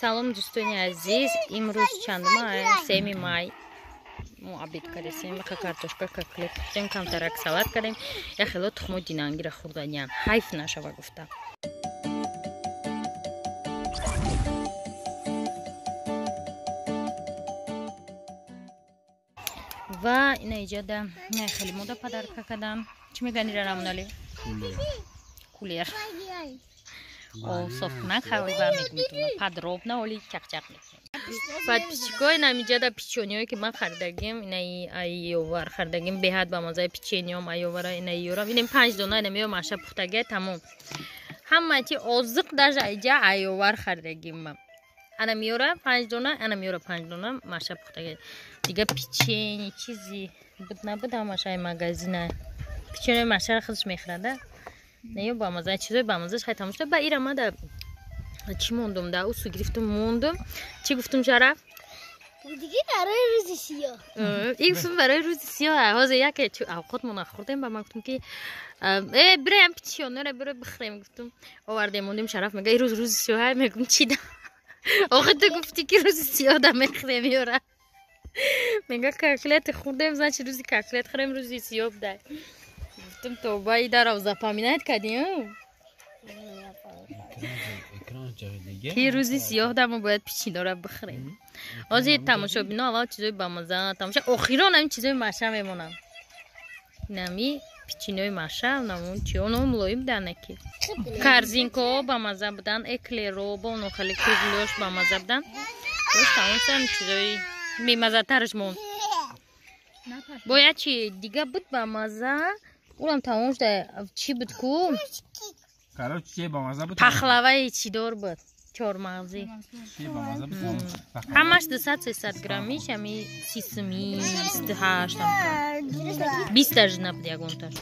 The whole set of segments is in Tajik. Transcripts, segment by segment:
Салом дӯстони азиз, имрӯз чандума? 3 май. Мо обед кардем, маха картошка котлет пухтем, камтарак салат кардем. Як хело тухмои динангира хӯрданиям. Ҳайф нашава гуфта. Ва ина иҷода ина хеле мода подарка кардам. Чӣ мегани рамонали? Кулер. О, софтнак ҳавои ба мегумтуна. Подробно оли чақчақ мекунем. Подписчикои инам иҷода печеньеое ки ман харидагим, инаи айёвар харидагим, беҳад ба мазаи печеньеом айёвара, инаи ёрам. Инем 5 дона, инам ё маша пухтагия тамом. Ҳама чи озиқ даже иҷа айёвар харидагим ман. Ана миёра 5 дона, ана миёра 5 дона маша пухтагия. Дига печенье чизи буд набуд ҳамаш ай магазина. Печенье машара худаш мехӯрада. Не ё ба маза чизои ба мазаш хай тамом шуда. Ба ира мада чӣ мондум да усу гирифтум мондум. Чӣ гуфтум Шараф? Диги барои рӯзи сиёҳ. И гуфтум барои рӯзи сиёҳ. Ҳозир яке авқот мо нахӯрдем, ба ман гуфтум ки бираем печеньеро биро бихӯрем гуфтум. Овардем мондем. Шараф мега ирӯз рӯзи сиёҳ, мегум чӣ да? Охи ту гуфтӣ ки рӯзи сиёҳ да мехӯрем ёра. Мега котлет хӯрдем, значит рӯзи котлет хӯрем, рӯзи сиёҳ буда. Гуфтум тоба идаро запоминать кардем. Ки рӯзи сиёҳ да мо бояд печеньеро бихӯрем. Ҳозир тамошобино аввал чизои бамаза тамоша, охирон ҳамин чизои маша мемонам. Инами печеньеи маша, намун чи оно мулоим будан ки. Корзинкаҳо бамаза будан, эклеро бо оно хеле круглёш бамаза будан. Боз тамом шуд чизои бемазатараш монд. Бояд чи дига буд бамаза, урам тамом шуда. Чӣ буд ку? Короче, чӣ бамаза буд? Пахлаваи чидор буд, чормағзӣ. Чӣ бамаза буд? Ҳамаш 200-300 граммиш, ҳами 30 сумӣ, 28 20 даже набуд ягонташ.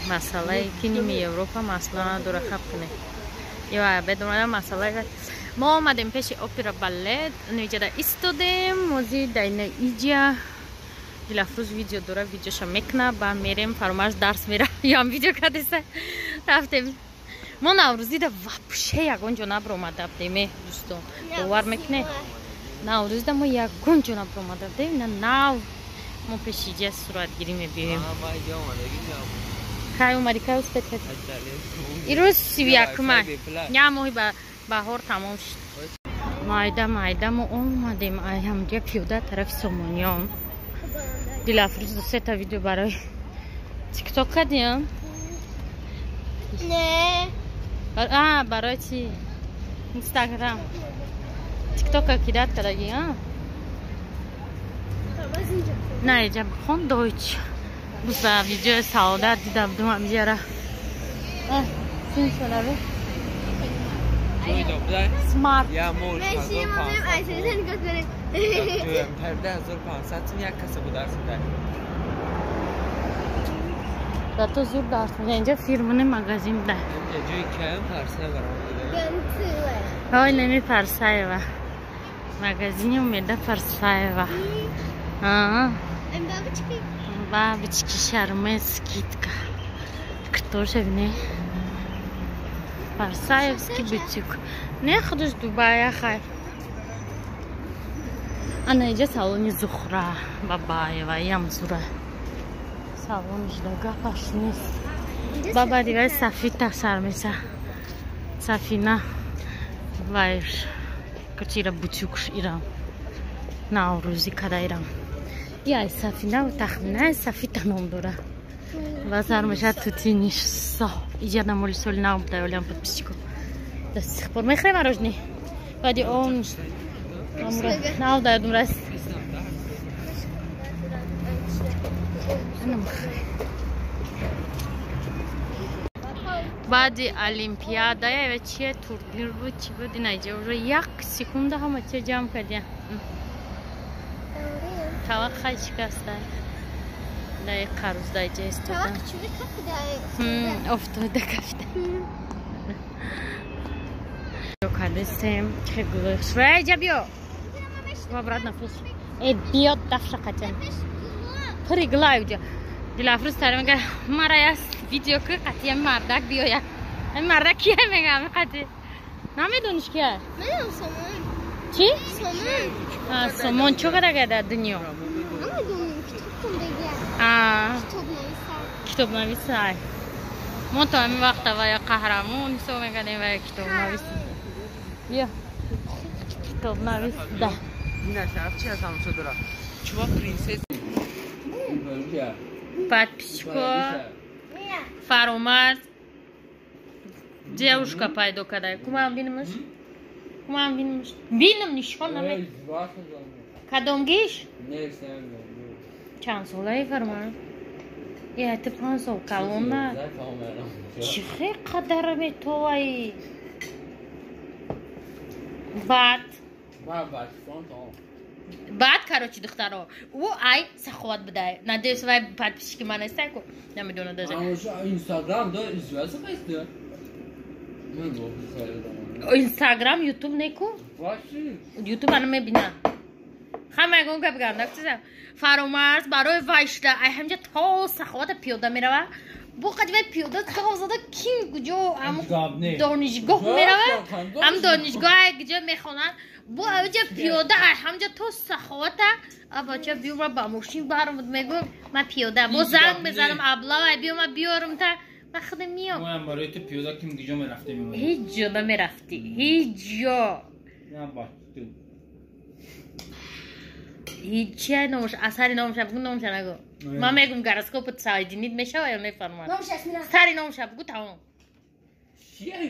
Масъалае ки ними Европа масъала надора, хаб кунед. Ё бед омадам масъала. Мо омадем пеши опера балет, иҷада истодем, мози дайна иҷа. Дилафрӯз видео дора, видеоша мекуна, ба мерем, Фаромарз дарс мера. Ёам видео кардеса. Рафтем. Мо Наврӯзида вообще ягон ҷо набаромада будем, дӯстон. Бовар мекунед? Наврӯзида мо ягон ҷо набаромада будем, на нав мо пеши иҷа суратгирӣ мебиёем. Кай омадӣ, кай успеть кардӣ? Ирӯз 31 май. Як моҳи баҳор тамом шуд. Майда майда мо омадем ай ҳамҷа пиёда тарафи Сомониён. Дилафрӯз ду сета видео барои тикток кардиям? Не. А, барои чи? Инстаграм. Тиктока кидат кардагӣ, а? На иҷа хон Дойч. Буса видеои саодат дида будум ҳамҷара. Син шунави? Смарт. Я мош 1500 як каса буд дарс медад. Да то зур дарс медад. Инҷа фирмани магазин буда. Инҷа ҷои кам Парсаева Ой, неми Парсаева. Магазини Умеда Парсаева. Аа. Бабочки? Бабочки Шарме скидка. Кто же в ней? Парсаевский бутик. Не худаш Дубая хай. Ана иҷа салони Зухра Бабаева, ям зура. Салони гапаш нест. Баба дигар сафита сар меса. Сафина вайш. Качира бутик ира. Наврӯзӣ када ирам. Я Сафина тахмина Сафита ном дора. Ва сар меша тутиниш со. Иҷа намоли соли нав буда олям подписчико. До сих пор мехӯрем мороженое. Баъди он нав да ёдум раст. Баъди олимпиада ва чие турнир буд, чӣ буд, ина иҷа уже як секунда ҳама чия ҷамъ кардия. Тавақ хай шикаста. Дай қаруз дай ҷа истода. Офтода кафида. Омадестем. Чӣ гулои хушрӯя. Иҷа биё. Ва брат нафус. Э биё дафша қатян. Пури гулай уҷа. Дилафрӯз тари мега мара я видео ки қатия мардак биёя. Ами мардак кия мега ами қати. Намедониш кия? Медонам Сомон. Чӣ? Сомон. А Сомон чӣ кадага дар дунё? Намедонам, китоб хондагия. А Китобнависа. Китобнависа. Мо то ҳамин вақта ва қаҳрамон ҳисоб мекардем ва китобнавис. Биё. Китобнавис да. Подписчико Фаромарз девушка пайдо карда. Кумам бинамаш? Кумам бинамаш? Бинам нишон наме. Кадомгиш? Чанд солаи Фаромарз? Я ты 5 сол калона. Чӣ хел қадар метоваи? Баъд баъд короче духтаро ӯ ай саховат будай. Надеюсь вай подписчики ман нестай ку намедона даже. Инстаграм да известно хайста. Инстаграм Ютуб неку? Ютуб ана мебина. Ҳама ягон гап ганда чиза. Фаромарз барои вай шуда ай ҳамҷа то саховата пиёда мерава. Бо қади вай пиёда гав зада ким куҷо ам донишгоҳ мерава. Ам донишгоҳ ай куҷо мехонад. Бо авҷа пиёда ай ҳамҷа то саховата а бача биёма ба мошин барам мегӯм ман пиёда. Бо занг мезанам аблава ай биёма биёрам та ман худам миём. Моям барои ту пиёда ким куҷо мерафтем? Ҳеҷ ҷо намерафтӣ. Ҳеҷ ҷо. Ҳеҷ номаш асари номаша бугу номаша нагӯ. Ман мегӯм гороскопат соединит мешава ё мефармояд? Сари номаша бугу тамом.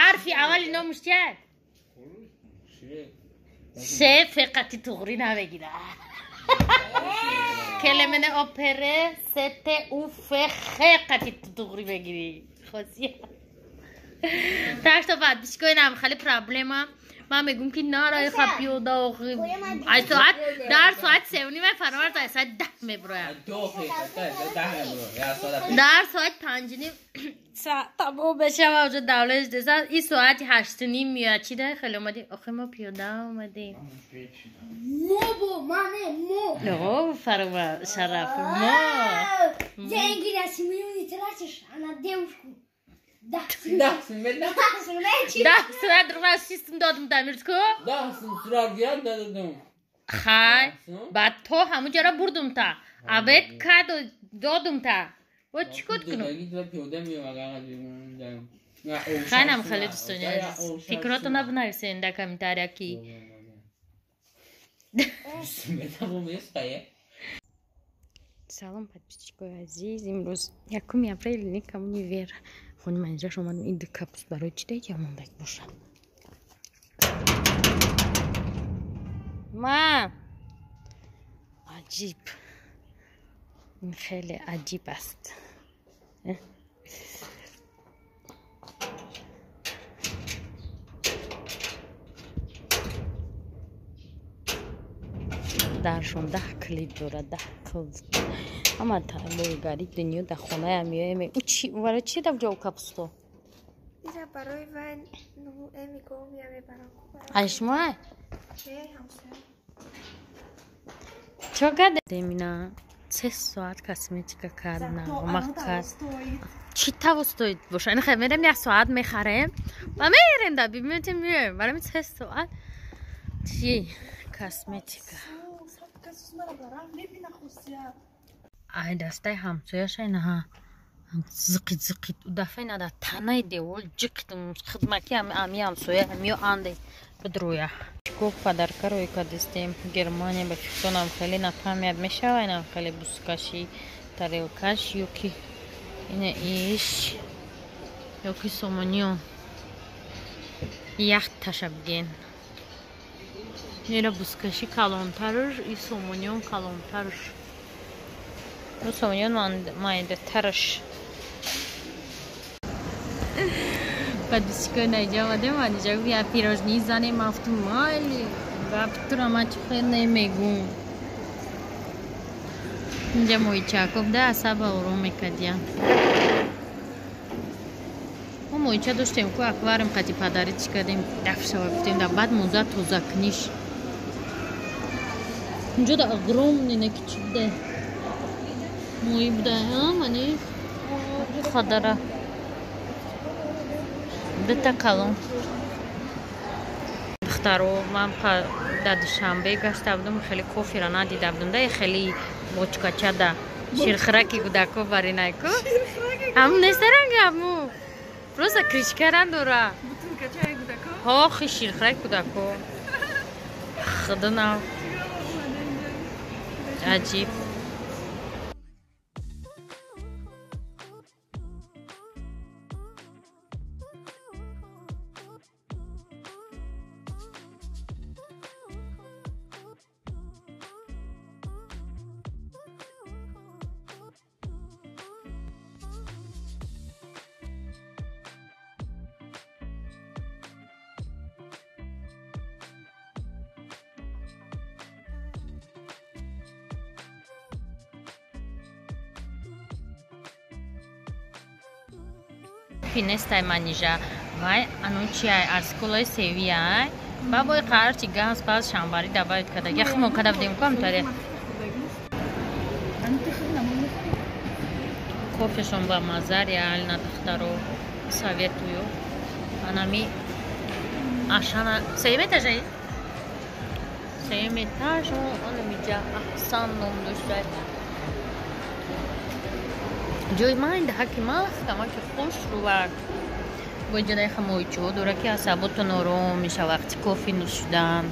Ҳарфи аввали номаш чия? Ше феқати туғрӣ намегирад. Келемене опере се те у фе хе қати туғрӣ мегирӣ. Хосия. Так что подписчикои нам хеле проблема. Ман мегӯм ки нараи ха пиёда охи. Ай соат дар соат 3:30 Фаромарз ай соат 10 меброяд. Дар соат 5:30 тамом мешава уже давлаш деса и соати 8:30 меояд. Чӣ дай хеле омадӣ? Охи мо пиёда омадем. Мо бо мане мо. О, Фаромарз шараф мо. Деньги на семью не тратишь, а на девушку. Да, систем додам дамирску. Да, сурагият додам. Хай, баъд то ҳамуҷара бурдум та. Абед ка додум та. Бо чӣ кор кунам? Хайнам хеле дӯстони азиз. Фикротона бинависен дар комментария ки. Салом подписчикои азиз. Имрӯз 1 апрел никому не вера. Хони ман инҷаш омадам ин ду капус барои чӣ даки амондак бошад? Ма аҷиб. Ин хеле аҷиб аст. Даршон 10 калид дорад, 10 калид. Ама боигари дунё дар хонаям меоем. Ӯ чи барои чи дар ҷо капусто? Ира барои вай эмигом я мебарам. Ай шумо? Не, ҳамсоя. Чо кардем ина? 3 соат косметика кард, нағма кард. Чӣ таво стоит боша? Ина хай мерем 1 соат мехарем ва мерем да биметем меоем. Барои 3 соат чи косметика. Ай дастаи ҳамсояша инаҳа зиқит зиқит дафъа ина дар танаи девол ҷиқит хидмаки ами ҳамсоя ҳамиё анде бидроя. Гуфт подарка рӯй кардистем Германия ба фикронам хеле нафаҳмият мешава инам хеле бускаши тарелкаш ё ки ина иш ё ки сомониё яхташа биген. Ина бускаши калонтарш и сомониён калонтарш. Ну сомониён майдатарш. Подписчикои наиҷа омадем, Аниҷа гуфт я пирожни занем, ман гуфтам майли гаптура ман чӣ хел намегӯм. Инҷа моҳичако буда асаба ором мекардия. Моҳича доштем ку аквариум қати падарӣ чӣ кардем, даф шава гуфтем, да баъд муза тозакуниш. Унҷо да огромный неки чӣ буда? Моҳӣ буда, мани хадара. Дута калон. Духтаро, ман дар Душанбе гашта будам, хеле кофера надида будам, да хеле бочкача да ширхираки кӯдако баринайку. Ҳамун нестаранг ҳаму. Просто крышка надора. Ҳо, хи ширхираки кӯдако. Худунав. Аҷиб. Нестай манижа вай ану чиай арскулои севиай бабои қарчи газ пас шамбари добавить када яхмо када будем кам таре кофешон ба маза реально духтаро советую. Анами ашана сеюм этажай, сеюм этаж анамиҷа аҳсан ном доштай ҷои ман даҳаки маҳкамаки хуш рувак. Бо иҷодаи хамоичиҳо дора ки асаботон ором меша вақти кофе нӯшидан.